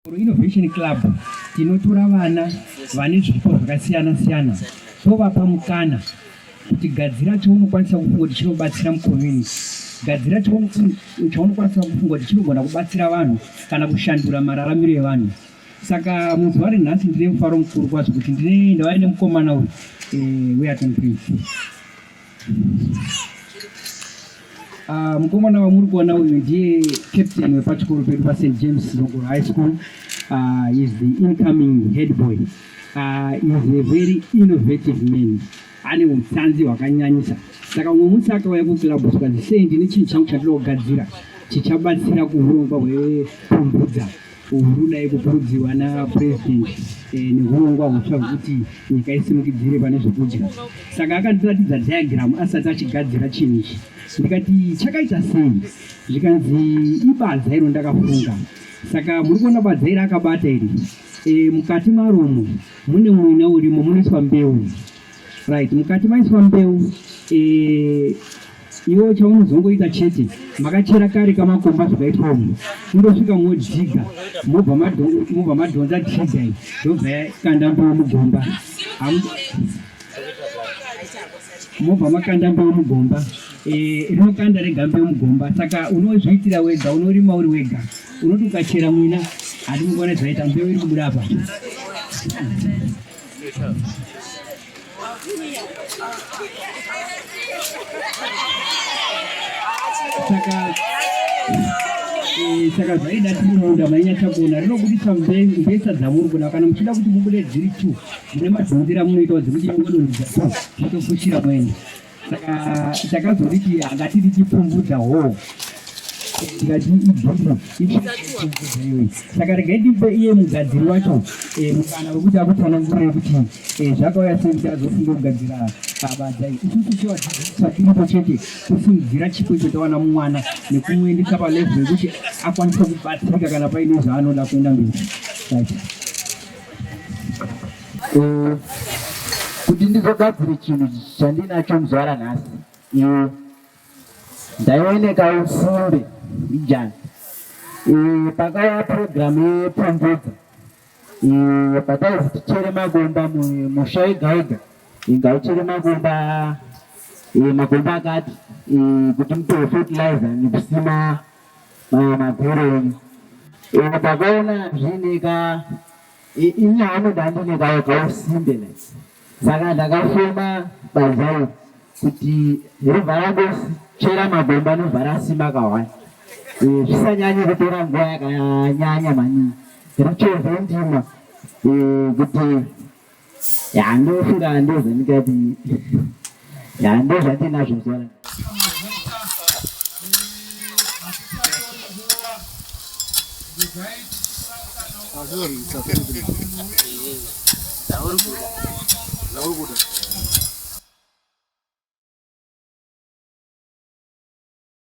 Innovation Club tinotora vana vane zvipo zvakasiyana siyana tovapa mukana kuti gadzira chaunokwanisa kufunga kuti chinobatsira mucommunity, gadzira chaunokwanisa kufunga kuti chinogona kubatsira vanhu kana kushandura mararamiro evanhu. Saka muzuva renhasi ndine mufaro mukuru kwazvo kuti ndine ndava nemukomana uyu Weaton Prince. Mukomana wamuri kuona uyu ndiye captain wepachikoro pedu paSt James Zongoro High School. Is the incoming head boy. Is a very innovative man. Ane utsanzi hwakanyanyisa. Saka umwe musi akauya kuclub zvikanzi sei ndine chinhu changu chandinoda kugadzira chichabatsira kuhurongwa hwepfumvudza hurudai kukurudzirwa napresident nehurongwa hutsva hwekuti nyika isimukidzire pane zvekudya. Saka akandiratidza diagram asati achigadzira chinhu ichi, ndikati chakaita sei? Zvikanzi ibadza iro ndakafunga. Saka muri kuona badza iri akabata iri, mukati maromo mune mwina urimo munoiswa mbeu. Right, mukati maiswa mbeu, iwo chaunozongoita chete makachera kare kamakomba zvakaitwa umu, kundosvika modhiga mobva madhonza dhiga iyi ndobva yakanda mbeu mugomba. Mobva makanda mbeu mugomba, rinokanda rega mbeu mugomba. Saka unozviitira wega, unorima uri wega, unoti ukachera mwina handimugona zvaita mbeu iri kubuda apa. Saka saka zvaida tiri munda mainyatsa kuona rinobudisa mbesa dzamuri kuda. Kana muchida kuti mubude dziri 2 mune madhonzera munoitawo dzekuti ingodonhedza 2 motofushira moenda. Saka takazoriti hangatidi tipfumvudza hoo tikati ibhuku ipfumvudza iyoyi. Saka regai ndipe iye mugadziri wacho mukana wekuti akutsanangurire kuti zvakauya sei kuti azofunga kugadzira badza iyi. Isusu sevadzidzisi tiripo chete kusimudzira chipo icho tawana mumwana nekumuendesa palevel yekuti akwanise kubatsirika kana paine zvaanoda kuenda mberi. Right. Kuti ndizogadzire chinhu chandinacho muzuva ranhasi, ndaive usimbe mbijana. Pakauya purogiramu yepfumvudza, pataizi tichere makomba musha wega wega, ngauchere makomba, makomba akati, kuti mupiwe fertilizer nekusima magwere enyu. Ndakaona zviine ka ini anoda ndine kausimbe like. Saka ndakafema badza iri kuti ribva rangochera magomba anobva rasima kawani, zvisanyanye kutora nguva yakanyanya maningi, richove ndima, kuti ya ndofunga ndozvandingati ya ndozvandinazvo zuva.